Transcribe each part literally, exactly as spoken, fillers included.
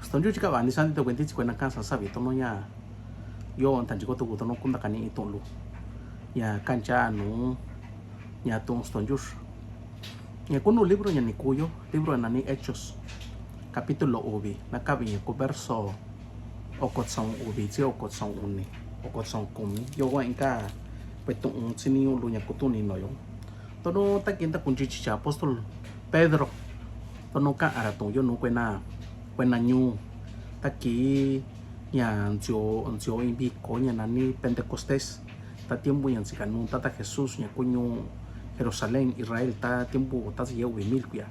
Stontyur chi kava ni santi to kuenti chi kuena kan san savi tono ña yo tanchi ko to ku tono kunda kani i tono lu ña kancha nu ña tun stontyur. Ña kunu libro ña ni kuyo libro nani Hechos capítulo uvi na kavi ña ku verso okotsaun uvi chi okotsaun uni okotsaun kumi yo wa inka. Pues tun chi ni lu ña kutuni no yo tono taki nta kunchi chi cha apóstol Pedro tono ka'an ra tun yo nu kuena kuena ñu taki ña ncio ncio inviko ña nani Pentecostés ta tiempo ña nchika nu tata Jesús ña kuñu Jerusalén Israel ta tiempo ta ye uvi mil kuya.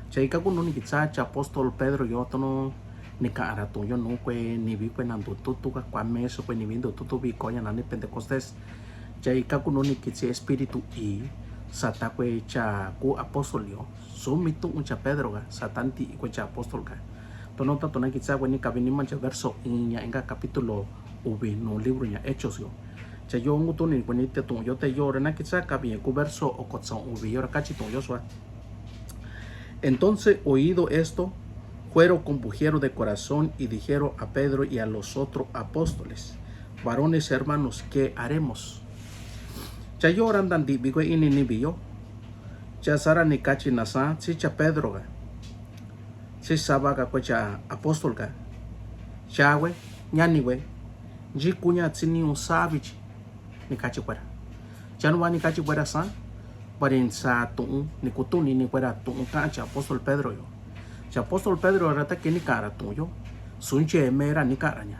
Cha ika kunu ni kicha cha apóstol Pedro yo tono ni ka'an ra tun yo nu kue nivi kuena ndu tutu ka kua meso kue nivi ndu tutu viko ña nani Pentecostés. Cha ika kunu ni kichi espíritu i sata kue cha ku apóstol yo. Sumi tu'un cha Pedro ka sata nti'i kue cha apóstol ka. Tono ta tona kicha kue ni kavi ni mancha verso i ña inka capítulo uvi nu libro ña Hechos yo. Cha yo ngu tuni kue ni te tu'un yo te yo ra na kicha kavi ña ku verso okotsaun uvi yo ra kachi tu'un yo sua. Entonces, oído esto, fueron conmovidos de corazón y dijeron a Pedro y a los otros apóstoles: Varones hermanos, ¿qué haremos? Cha yo ra nta ntivi kue ini nivi yo. Cha sara ni kachi na sa chi cha Pedro ka chi sava ka kue cha apóstol ka. Cha kue ñani kue nchi kuña chi niu savi chi ni kachi kuera. Cha nuva ni kachi kuera sa vari sa tu'un ni kutuni ni kuera tu'un ka'an cha apóstol Pedro yo. Cha apóstol Pedro ra ta ke ni ka'an ra tu'un yo. Sunche me ra ni ka'an ra ña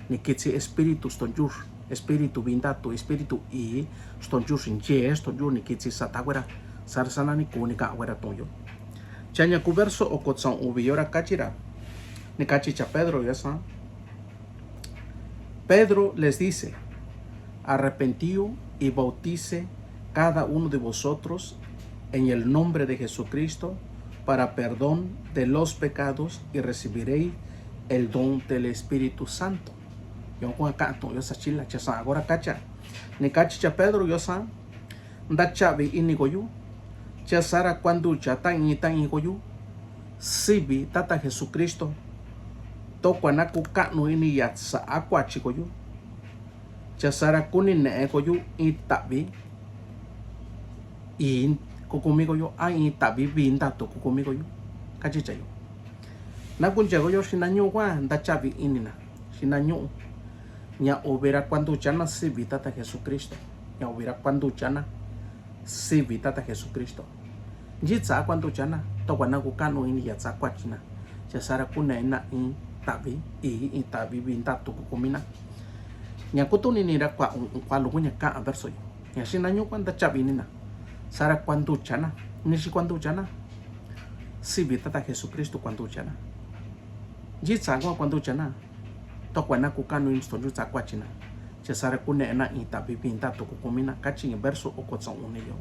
ni kichi espíritu stontyur espíritu vindatu espíritu i stontyur nche stontyur ni kichi sata kuera. Sara sana ni ku ni ka'an kuera tu'un yo. Cha ña ku verso okotsaun uvi yo ra kachi ra ni kachi cha Pedro yo sa. Pedro les dice: Arrepentíos y bautícese cada uno de vosotros en el nombre de Jesucristo para perdón de los pecados y recibiréis el don del Espíritu Santo. Yo kua ka'an tu'un yo sa chila cha sa kora kacha ni kachi cha Pedro yo sa. Nta chavi ini koyu. Cha sara kua nducha ta i ta i koyu sivi tata Jesucristo to kua na ku ka'nu ini ya sa'a kuachi koyu. Cha sara kuni ne'e koyu i tavi i ku kumi koyu a i tavi vindatu ku kumi koyu. Kachi cha yo na kunche koyo xina ñu'u kua nta chavi ini na xina ñu'u ña uvi ra kua nducha na sivi tata Jesucristo. Ña uvi ra kua nducha na sivi tata Jesucristo. Nchi tsa kua nducha na to kua na ku ka'nu ini ya tsa kuachi na. Cha sara kune'e na i tavi i i tavi vindatu ku kumi na. Ña kutuni ni ra kua un kua luku ña ka'an verso yo ña xina ñu'u kua nta chavi ini na. Sara kua nducha na nixi kua nducha na sivi tata Jesucristo kua nducha na. Nchi tsa kua kua nducha na to kua na ku ka'nu ini stontyur tsa kuachi na. Cha sara kune'e na i tavi vindatu ku kumi na kachi ña verso okotsaun uni yo.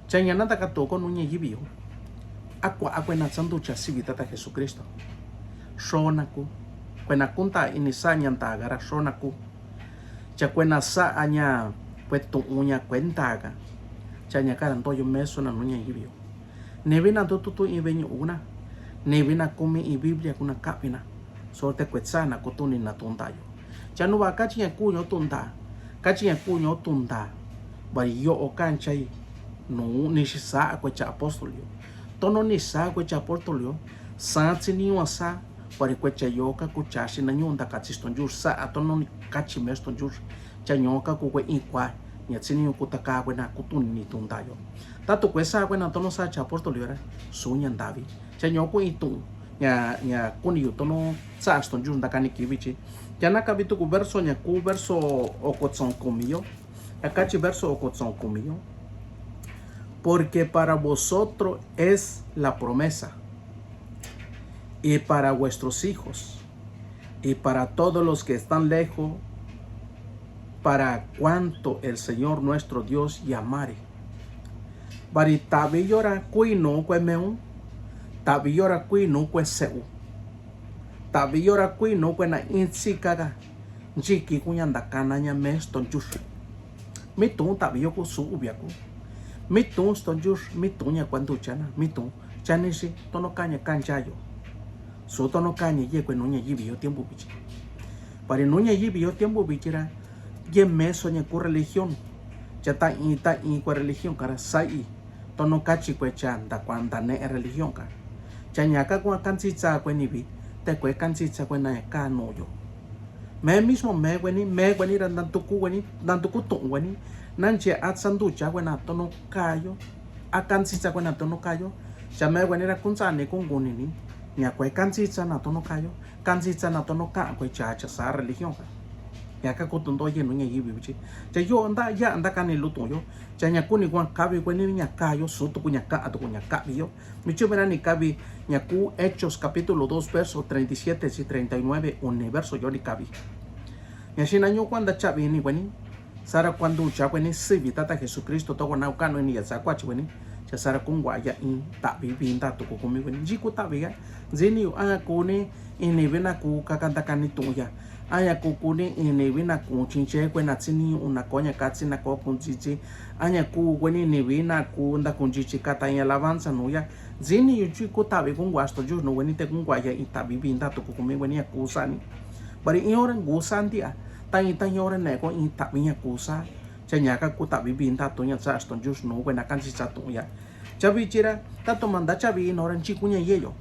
Cha ña na nta katu ko nu ña yivi yo a kua a kuena tsa nducha sivi tata Jesucristo. Xona ku kuena kunta ini sa ña nta kara xona ku. Cha kuena sa'a ña kue tu'un ña kuenta ka. Cha ña kara ntoyo meso na nu ña yivi yo. Nivi na ndu tutu i veñu'u na nivi na kumi i Biblia kuna ka'vi na. Sorte kue tsa na kutuni na tunta yo. Cha nuva kachi ña kuño tunta kachi ña kuño tunta. Vari yo'o kanchai nu nixi sa'a kue cha apóstol yo. Tono ni sa'a kue cha apóstol yo sa chi niu a sa. Vari kue cha yo ka ku cha xina ñu'u nta kachi stontyur sa'a tono ni kachi me stontyur. Cha ño ka ku kue i kua ña chi niu ku ta ka kuena kutuni ni tunta yo. Tatu kue sa kuena tono sa cha apóstol yo ra su ña ntavi. Cha ño ku i tu'un ña ña kuni yu tono sa stontyur nta kani kivi chi. Cha na kavi tu ku verso ña ku verso okotsaun kumi yo. Ya kachi verso okotsaun kumi yo. Porque para vosotros es la promesa y para vuestros hijos y para todos los que están lejos, para cuanto el Señor nuestro Dios llamare. Vari tavi yo ra kui nu kue meu. Tavi yo ra kui nu kue se'u. Tavi yo ra kui nu kue na i tsi kaka nchiki kuña nta kana ña me stontyur. Mi tun tavi yo ku su uvia ku mi tun stontyur mi tun ña kua nducha na mi tun. Cha nixi tono ka ña kancha yo. Sutono kaña yekue nu ñayivi yo tiempo vichi. Pari nu ñayivi yo tiempo vichi ra, yeme so ña ku religión. Cha ta'i ta'i kue religión kara sa'i. Tono kachi kue cha nda kua nda ne'e religión ka. Cha ñaka kua kantsitsa kue nivi, te kue kantsitsa kue na ka nu'u yo. Me mismo me kue ni, me kue ni ra nda tuku kue ni, nda tuku tu'u kue ni. Na nche a tsanducha kue na tono kayo. A kantsitsa kue na tono kayo. Cha me kue ni ra kuntsa ni kunguni ni. Ña kue kantsitsa na tono kayo. Kantsitsa na tono ka'a kue cha cha sa religión ka. Ñaka kutu ndo ye nu ñayivi vichi. Cha yo nda ya nda kani lutu yo. Cha ña kuni kua kavi kue ni ña kayo sutu ku ña ka'a tuku ña kavi yo. Michumera ni kavi ña ku Hechos capítulo dos verso treinta y siete si treinta y nueve universo yo ni kavi. Ña xina ñu kua nda chavi ni kue ni. Sara kua nducha kue ni sivi tata Jesucristo toko na kanu ni ya sa kua chi kue ni. Cha sara kungua ya in tavi vi nda tuku kumi kue ni. Nchi ku tavi ya. Nchi ni yu a kuni ini vi na ku kaka nda kani tu'u ya. Aña ku kuni ini vi na ku chinche kue na tsini una koña katsi na ko kunchichi. Aña ku kue ni ini vi na ku nda kunchichi kata in alabanza nu ya. Nchi ni yu chi ku tavi kungua sto yus nu kue ni te kungua ya in tavi vi nda tuku kumi kue ni ya ku sani. Bari in ora ngu santi a. Tañi tañi ora neko in tavi ña ku sa. Cha ñaka ku tavi vi nda tu'u ña sa sto yus nu kue na kantsitsa tu'u ya. Chavi chira, tato manda chavi ino ra nchi kuña yeyo.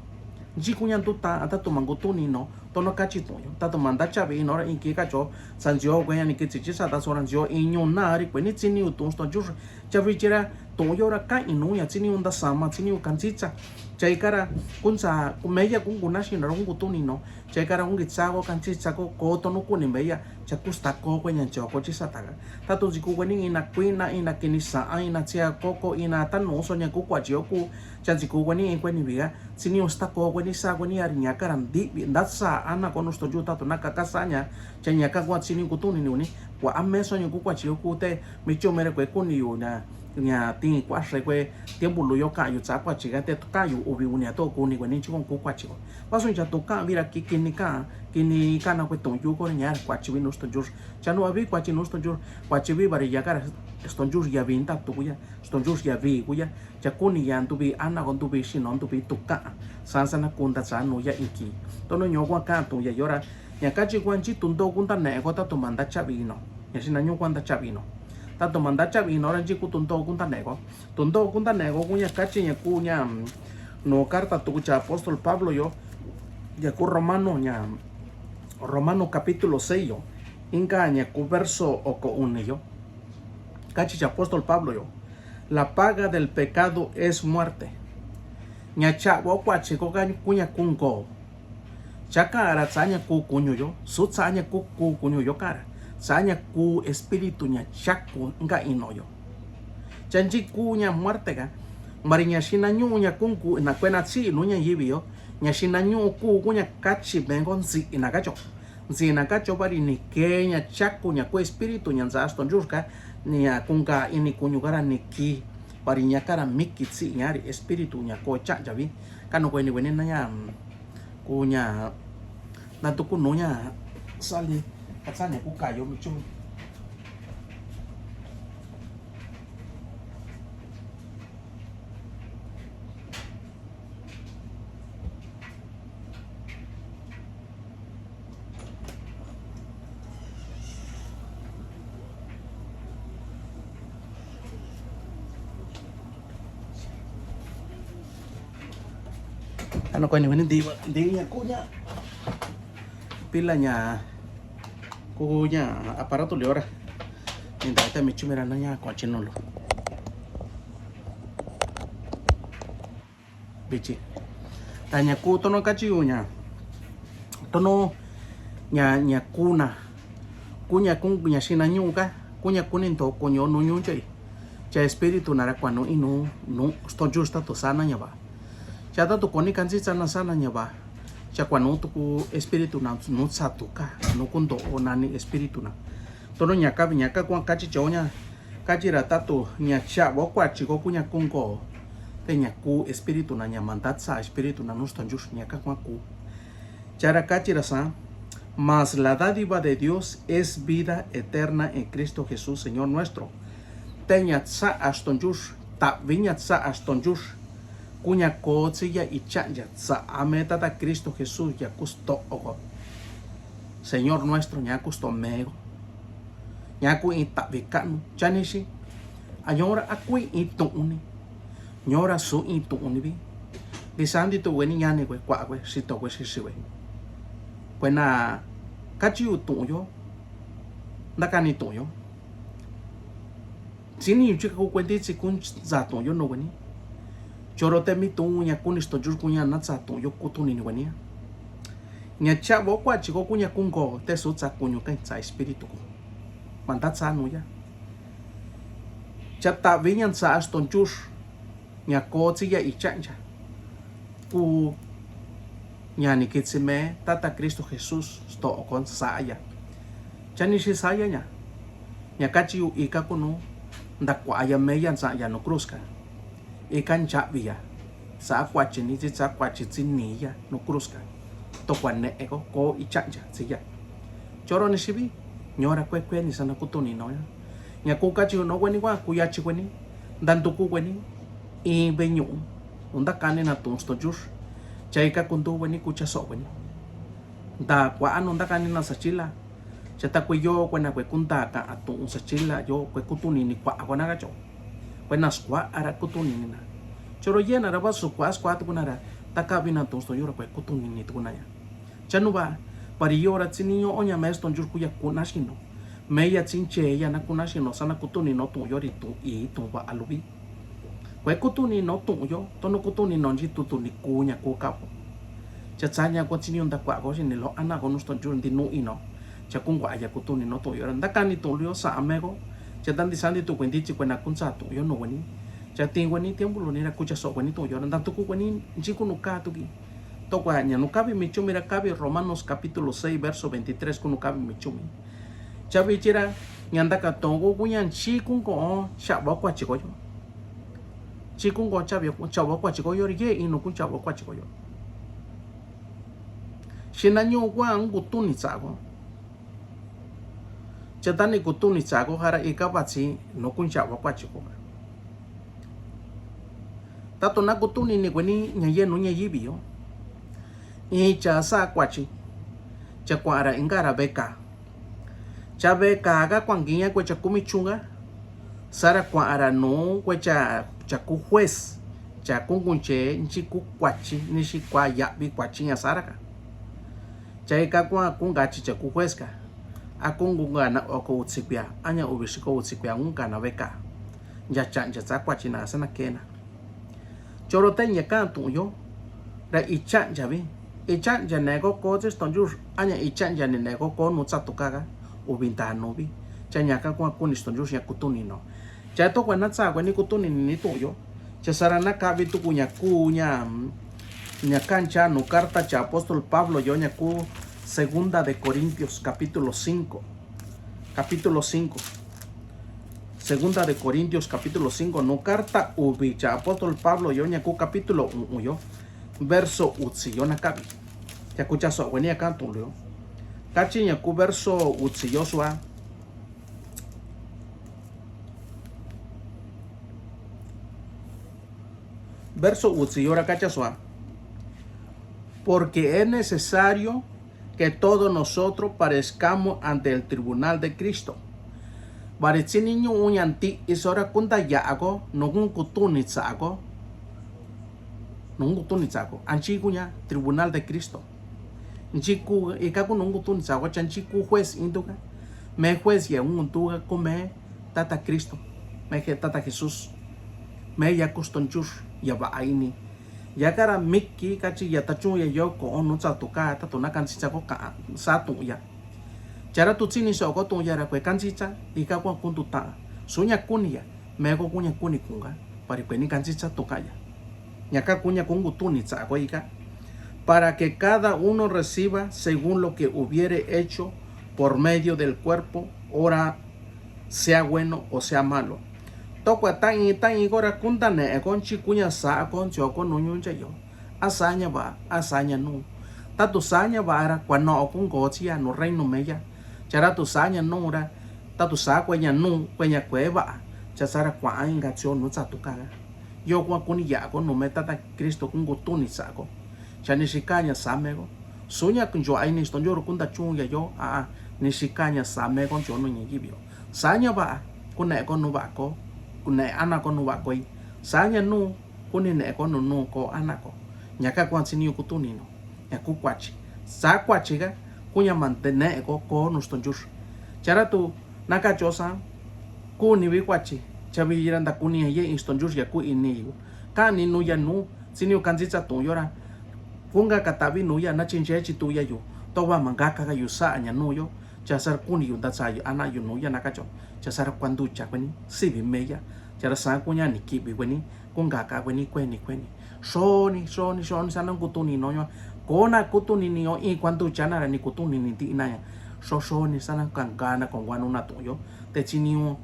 Nchi kuña nduta, tato mangu tuni no, tono kachi tu'un yo. Tato manda chavi ino ra inki kacho, sanzio kue ña ni kitsi chi sata sora nzio iñu nari kue ni tsini u tu'un sto yus. Chavi chira, tu'un yo ra ka inu ña tsini u nda sama, tsini u kantsitsa. Chaikara, kunsa, kumeya kungu nashi na rongu tuni no. Chaikara ungi tsako kanchi tsako koto nu kuni meya. Chaku stako kue ña choko chi sataka. Tato nchiku kue ni ina kuina, ina kini sa'a, ina tsia koko, ina tanu so ña ku kua chioku. Cha nchiku kue ni in kue ni viga. Tsini u stako kue ni sa kue ni ari ñakara ndivi. Nda sa ana ko nu sto yu tato na kaka sa ña. Cha ñaka kua tsini ku tuni ni uni. Kua ame so ña ku kua chioku te. Micho mere kue kuni yu na. Ña tin kua xe kue. Tiempo lu yo ka yu tsa kua chiga te ka yu uvi uni ato kuni kue ni chiko ku kua chiko. Paso cha tuka'a vira ki kini ka'a, kini kana kue tu'un yu kora ña kuachi vi nu sto yus. Cha nu avi kuachi nu sto yus, kuachi vi vari ya kara sto yus ya vi nda tukuya, sto yus ya vi kuya. Cha kuni ya nduvi ana ko nduvi xino nduvi tuka'a. Sansa na kunda sa nu ya inki. Tono ño kua ka'a tu'un ya yora. Ña kachi kua nchi tundo kunda ne'e ko tato manda chavi ino. Ña xina ñu kua nda chavi ino. Tato manda chavi ino ra nchi ku tundo kunda ne'e ko. Tundo kunda ne'e ko kuña kachi ña ku ña, mm, nu karta tuku cha apóstol Pablo yo, ña ku Romano ña, Romano capítulo seis yo, inka ña ku verso oko uni yo. Kachi cha apóstol Pablo yo, la paga del pecado es muerte. Ña cha'vo kua chiko ka kuña kunko. Cha ka'ara tsaña ku kuñu yo, su tsaña ku ku kuñu yo ka'ara. Tsaña ku espíritu ña chaku nga ino yo. Cha nchi ku ña muerte ka. Mari ña xina ñu'u ña kunku na kuena tsi nu ña yivi yo. Ña xina ñu'u ku kuña kachi vengo ntsi na kacho. Ntsi na kacho vari ni ke ña chaku ña ku espíritu ña ntsa sto yus ka. Ña kunka ini kuñu kara ni ki. Vari ña kara miki tsi ña ri espíritu ña ko cha chavi. Kanu kue ni kue ni na ña. Kuña nda tuku nuña sali katsani ku kayo michu. Ano koni wani di di ña kuña pila ña kuña aparato liora. Ni nda ta michu mira na ña kuachi nulu. Vichi. Ta ña ku tono kachi yu ña. Tono ña ña kuna. Kuña kun ña xina ñu'u ka. Kuña kuni nto kuño nu ñu'u chai. Cha espíritu nara kuanu inu nu sto justa to sana ña va. Cha ta to koni kansi sana sana ña va. Cha kuanu to ku espíritu na nu sa to ka. Nu kundo o nani espíritu na. Tono ña ka ña ka kuan kachi choña. Kachira tato ña cha'vo kuachi ko kuña kunko. Te ña ku espíritu na ña mandatsa espíritu na nu sto jus ña ka kuan ku. Chara kachira sa. Mas la dádiva de Dios es vida eterna en Cristo Jesús, Señor nuestro. Te ña tsa a sto jus. Tavi ña tsa a sto jus. Ku ña kotsi ya i cha'nya tsa'a me tata Cristo Jesús ya ku sto'o ko, Señor nuestro, ña ku sto'o meko, ña ku i ta'avi ka'nu. Chanixi, a ñora a ku i tu'uni, ñora su i tu'uni vi. Disanti tu weni ñani kue kua'a kue sito kue sisi kue. Kue na kachi yu tu'un yo, ntakani tu'un yo. Tsini yu chi ka ku kuenti tsi ku ntsa tu'un yo nu weni. Choro te mi tu'un ña ku ni stonchur ku ña na tsa tu'un yo ku tunini weni. Ña cha'vo kuachi ko ku ña ku nko te su tsa kuñu kai tsa espíritu ko. Manda tsa nu ya. Cha ta'avi ña ntsa stonchur. Ña kotsi ya i cha'nya. Ku ñani kitsi me tata Cristo Jesús sto'o ko nsa'aya. Chanixi saya ña. Ña kachi yu ika ku nu ntakua'aya me ya nsa'aya nu kruska. Ika nchavi ya. Sa kuachi ni tsi sa kuachi tsi ni ya nu kruska. Tokua ne'e ko ko i cha'nya tsi ya. Choro ni sivi. Ñora kue kue ni sa na ku tunini no ya. Ña ku kachi yu no weni kua ku yachi weni. Ntantuku weni. I veñu'u. Ntakani na tu'un stonchur. Cha ika ku ntu weni ku chaso'o weni. Ntakua'a nu ntakani na sachila. Cha ta kue yo kue na kue ku ntaka a tu'un sachila yo kue ku tunini kua'a ko na kacho. Kue na skua'a ra ku tunini na. Choro yena ra va su kua'a skua'a tuku na ra. Ta ka'avi na tu'un stonchur ra kue ku tunini tuku na ya. Cha nu va, pari yora tsini ño'o ña me stonchur ku ya ku na sino. Me ya tsi nche ya na ku na sino sa na ku tunini no tu'un yo ri tu'un i tu'un va'a luvi. Kue ku tunini no tu'un yo, to nu ku tunini no nchi tutu ni ku ña ku ka'avo. Cha tsaña ko tsini yu ntakua'a ko sini lo ana ko nu stonchur nti nu i no. Cha ku nkua'aya ku tunini no tu'un yo ra ntakani tu'un lu yo sa'a me ko. Cha ta ntisanti tu kuenti tsi kue na ku ntsa tu'un yo nu weni. Cha tii weni tiempo luni ra ku chaso'o weni tu'un yo ra ntantuku weni nchi ku nu ka tuki. Tokua ña nu kavi mi chumi ra kavi Romanos capítulo seis verso veintitrés ku nu kavi mi chumi. Chavi chira ña ntaka tonko ku ña nchi ku nko'o cha'avo kuachi koyo. Nchi ku nko'o cha'avo kuachi koyo ri ye inu ku cha'avo kuachi koyo. Xina ñu'u kua nkutuni tsa'ako. Cha ta ni kutuni tsa'ako jara ika vatsi nu ku ncha'avo kuachi ko. Tatu na kutuni ni kueni ña yenu ña yivi yo. Iin cha sa'a kuachi. Cha kua'an ra inka ra veka. Cha veka ka kuankiña kue cha kumi chunga. Sara kua'an ra nu kue cha cha ku juez. Cha ku nkunche nchi ku kuachi nixi kua ya'vi kuachi ña sara ka. Cha ika kua ku nkachi cha ku juez ka. A ku nkunkana oko utsi kuia a ña uvi xiko utsi kuia nkunkana veka. Ncha cha'ncha tsa kuachi na sa na kena. Choro te ña ka'an tu'un yo ra i cha'ncha vi. I cha'ncha ne ko ko tsi stonchur a ña i cha'ncha ni ne ko ko nu tsa tuka ka. Uvi nta nu vi. Cha ña ka kua kuni stonchur ña kutuni no. Cha tokua na tsa kue ni kutuni ni tu'un yo. Cha sara na ka'vi tuku ña ku ña ña ka'an cha nu karta cha apóstol Pablo yo ña ku Segunda de Corintios capítulo cinco. Capítulo cinco. Segunda de Corintios capítulo cinco nu karta uvi cha apóstol Pablo yo ña ku capítulo u'un yo. Verso utsi yo na ka'vi. Cha ku chaso'o kue ni ña ka'an tu'un lu yo. Kachi ña ku verso utsi yo sua. Verso utsi yo ra kacha sua. Porque es necesario que todos nosotros parezcamos ante el tribunal de Cristo. Vari tsini ñu'u ña nti'i sora ku ntaya'a ko nu ku nkutuni tsa'a ko. Nu ku nkutuni tsa'a ko a nchi ku ña tribunal de Cristo. Nchi ku ika ku nu nkutuni tsa'a ko cha nchi ku juez intuka. Me juez ya nguntuka ku me tata Cristo. Me tata Jesús. Me ya ku stonchur ya va'a ini. Ya kara miki kachi ya tachun ya yo ko'on nu tsa tuka tatu na kantsitsa ko ka'an sa tu'un ya. Chara tu tsini so'o ko tu'un ya ra kue kantsitsa ika kua kuntu ta'a. Su ña kuni ya. Me ko ku ña kuni kunka. Pari kue ni kantsitsa tuka ya. Ña ka ku ña ku nkutuni tsa'a ko ika. Para que cada uno reciba según lo que hubiere hecho por medio del cuerpo, ora sea bueno o sea malo. Tokua ta'i ta'i ko ra ku ntane'e ko nchi ku ña sa'a ko nchoko nu ñuncha yo. A sa'a ña va'a a sa'a ña nu. Tatu sa'a ña va'a ra kua no'o ku nkotsi ya nu reino me ya. Chara tu sa'a ña nu ra tatu sa'a kue ña nu kue ña kue va'a. Cha sara kua'an inka tsi o nu tsa tuka ka. Yokua kuni ya'ako nume tata Kristo ku ngutuni sa'ako. Cha ni xiká ña sameko. Suña nchua'ai ni stonchuru ku nda chuun ya yo a ni xiká ña sameko nchonu ña yivio. Sa ña va'a ku ne'eko nuva'ako, ku ne'e anako nuva'akoi. Sa ña nuu ku ni ne'eko nunuu ko anako. Ñaka kuan tsi niu kutuni no. Ña ku kuachi. Sa kuachi ka kuña mante ne'eko ko nu stonchur. Chara tu naka chosa kuni vi kuachi. Chavi yira nda kuni ye in stonchur ya ku ini yu. Kani nu ya nu tsi niu kantsitsa tu'un yora. Kunga katavi nu ya na chinche chi tu ya yu. Toba mangaka ka yu sa ña nu yo. Chasara kuni yu nda tsa yu ana yu nu ya naka cho. Chasara kuandu cha kueni. Sivi meya. Chara sa kuña ni kivi kueni. Kunga ka kueni kueni kueni. Soni soni soni sana kutuni no yo. Kona kutuni ni yo i kuandu chana ra ni kutuni ni ti na ya. So soni sana kangana kongua nu na tu'un yo. Te tsi niu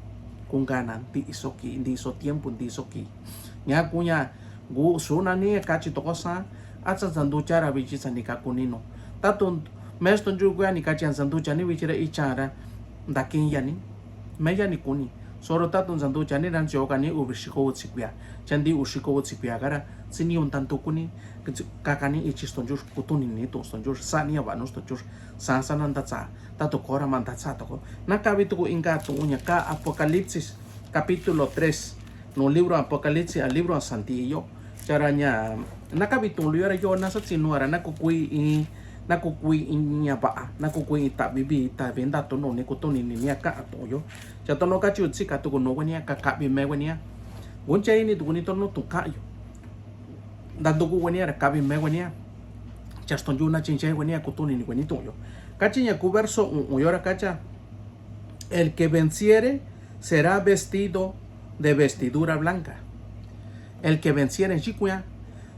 kungana ndi isoki ndi iso tiempo ndi isoki. Ña kuña ngu suna ni kachi toko sa. Atsa nsanducha ra vichi sa ni kakuni no. Tatu mesto nchukuya ni kachi nsanducha ni vichi ra icha ra. Ndakin ya ni. Meya ni kuni. Soro tatu nsanducha ni ra nchio kani uvi xiko utsi kuya. Cha ndi uxiko utsi kuya kara. Tsi niu ntandu kuni. Kakani ichi stonchur kutuni ni tu stonchur. Sa ni ya vanu stonchur. Sa sana nda tsa. Tatu kora manda tsa toko. Nakavi tuku inka tu'un ña ka Apocalipsis capítulo tres. Nu libro Apocalipsis a libro a santi iyo. Chara ña nakavi tu'un lu yora yo nasa tsi nu ara nakukui in nakukui in ña va'a nakukui in tavi vi tavi nda tu nu ni kutuni ni ña ka'a tu'un yo. Cha tono kachi utsi ka tuku nu kueni a kakavi me kueni a. Nguncha ini tuku ni tono tu ka'a yo. Nda nduku kueni ara kavi me kueni a. Cha stonchu na chinche kueni a kutuni ni kueni tu'un yo. Kachi ña ku verso u'un yora kacha. El que venciere será vestido de vestidura blanca. El que venciere nchikuña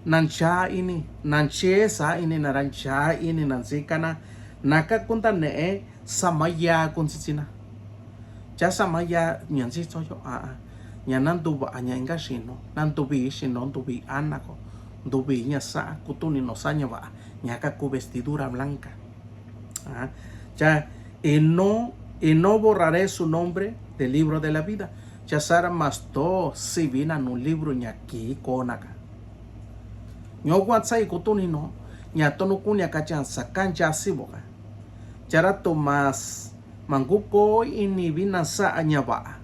nancha ini nanche sa ini narancha ini nansikana naka kunta ne'e samaya kuntsitsina. Cha samaya ña ntsitsoyo a ña nanduva ña inka xino nanduvi xino nduvi anako nduvi ña sa kutuni no sa ña va'a ña kaku vestidura blanca. Cha y no y no borraré su nombre del libro de la vida. Cha sara masto sivina nu libro ña ki konaka. Ño kuan tsai kutuni no ña tonu kunia kachan sakan cha sivoka. Chara tomas manguko ini vina sa ña va'a.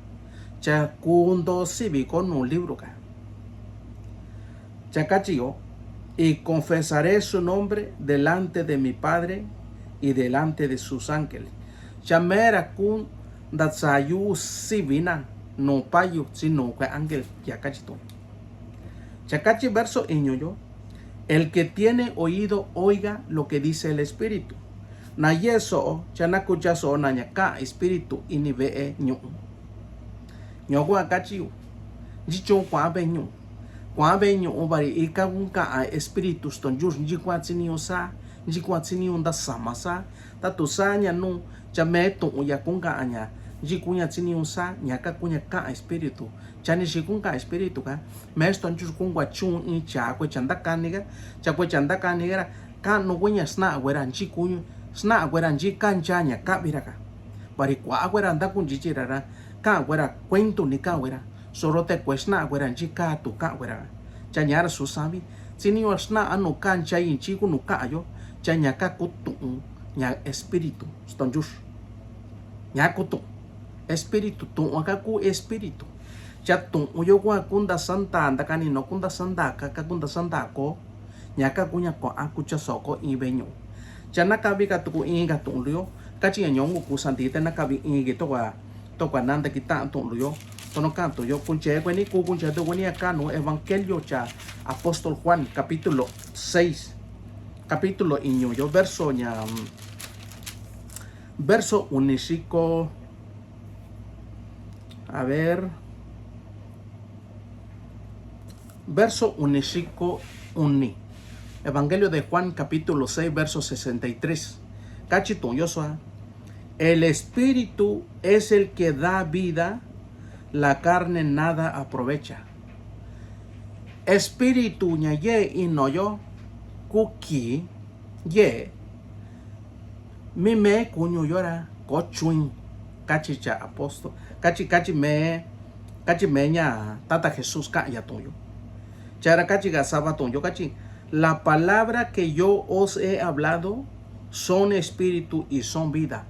Cha kundo sivi ko nu libro ka. Cha kachi yo y confesaré su nombre delante de mi Padre y delante de sus ángeles. Cha mera kun nda tsa yu sivina nu payu tsi nu kue ángel ya kachi tu. Cha kachi verso iñu yo. El que tiene oído oiga lo que dice el Espíritu. Na ye so'o cha na kucha so'o na ña ka Espíritu ini ve'e ñu'u. Ño kua kachi yu. Nchi chun kua ve'e ñu'u. Kua'a ve'e ñu'u vari ika kun ka'a espíritu stonchur nchi kuan tsi niu sa nchi kuan tsi niu nda sama sa. Tatu sa ña nu cha me tu'un ya kun ka'a ña nchi kuña tsi niu sa ña ka kuña ka'a espíritu. Cha ni xi kun ka'a espíritu ka me stonchur kun kua chun in cha kue cha nda kani ka. Cha kue cha nda kani ka ra ka'nu kuña sna'a kuera nchi kuñu sna'a kuera nchi kancha ña ka'vi ra ka. Vari kua'a kuera nda kun nchichi ra ra ka'a kuera kuentu ni ka'a kuera. Soro te kue sna'a kuera nchi katu ka'a kuera. Cha ña ra susavi tsi niu sna'a nu kancha i nchi ku nu ka'a yo. Cha ña ka ku tu'un ña espíritu stonchur. Ña ku tu'un espíritu tu'un ka ku espíritu. Cha tu'un yo kua ku nda santa nda kani no ku nda santa ka ka ku nda santa ko. Ña ka kuña kua'a kucha soko in ve'e ñu'u. Cha nakavi ka tuku in ka tu'un lu yo kachi ña ñongu ku santi te nakavi in ki tokua tokua nanda ki ta'an tu'un lu yo. Tono ka'an tu'un yo kunche kueni ku kunche tu kueni a ka'an nu evangelio cha apóstol Juan capítulo seis capítulo iñu yo verso ña verso unixiko. A ver. Verso unixiko uni. Evangelio de Juan capítulo seis verso sesenta y tres. Kachi tu'un yo so a. El espíritu es el que da vida, la carne nada aprovecha. Espíritu ña ye ino yo kuki ye mi me kuñu yora ko chuin. Kachi cha apóstol kachi kachi me kachi me ña tata Jesús ka'a ya tu'un yo. Chara kachi ka sava tu'un yo kachi, la palabra que yo os he hablado son espíritu y son vida.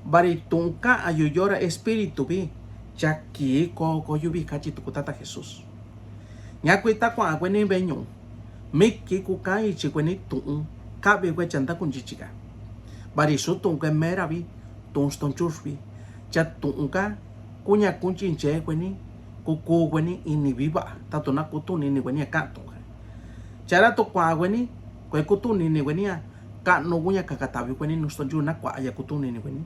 Bari tu'un ka'a yu yora espíritu vi, cha ki ko ko yu vi kachi tuku tata Jesús. Ña kui ta kua'a kueni veñu'u, mi ki kuka ichi kueni tu'un kavi kue cha nda kunchichi ka. Bari su tu'un kue mera vi, tu'un stonchur vi. Cha tu'un ka kuña kunchinche kueni, kuku kueni ini viva, tatu na kutu'un ini kueni a ka'a tu'un ka. Chara tu kua'a kueni, kue kutu'un ini kueni a ka'nu kuña kakatavi kueni nu stonchur na kua'a ya kutu'un ini kueni.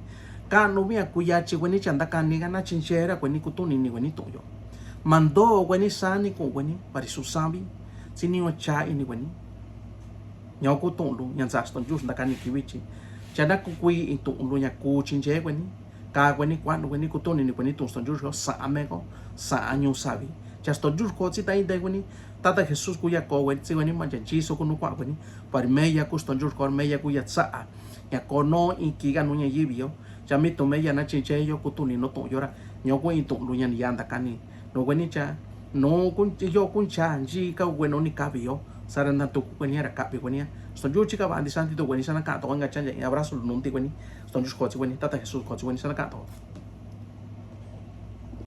Ka'nu via kuyachi kueni cha nda kani ka na chinchera kueni kutu'un ini kueni tu'un yo. Mando kueni sani ku'un kueni, bari su savi, sini yo cha ini kueni. Ña kutu'un lu, ña nsa stonchur nda kani kivichi. Cha na kukui i tu'un lu ña kuchinche kueni. Ka kueni kua'nu kueni kutu'un ini kueni tu'un stonchur ko sa'a Mexiko, sa'a ñusavi. Cha stonchur ko tsi ta inde kueni, tata Jesús kuya ko kueni tsi kueni ma cha nchiso ku nu kua'a kueni. Bari meya ku stonchur ko meya kuya tsa'a. Ña ko no i ki ka nu ña yivi yo. Cha mi tu meya na chinche yo kutu'un ini tu'un yora. Ña ku i tu'un lu ña ni ya nda kani. No kueni cha, no kun yo kuncha nchi ka kueni ni kavi yo. Sara na tuku kueni ra kavi kueni. Stonchur chika va ndi santi tu kueni sana ka to nga cha ña abrazo lu nunti kueni. Stonchur ko tsi kueni, tata Jesús ko tsi kueni sana ka to.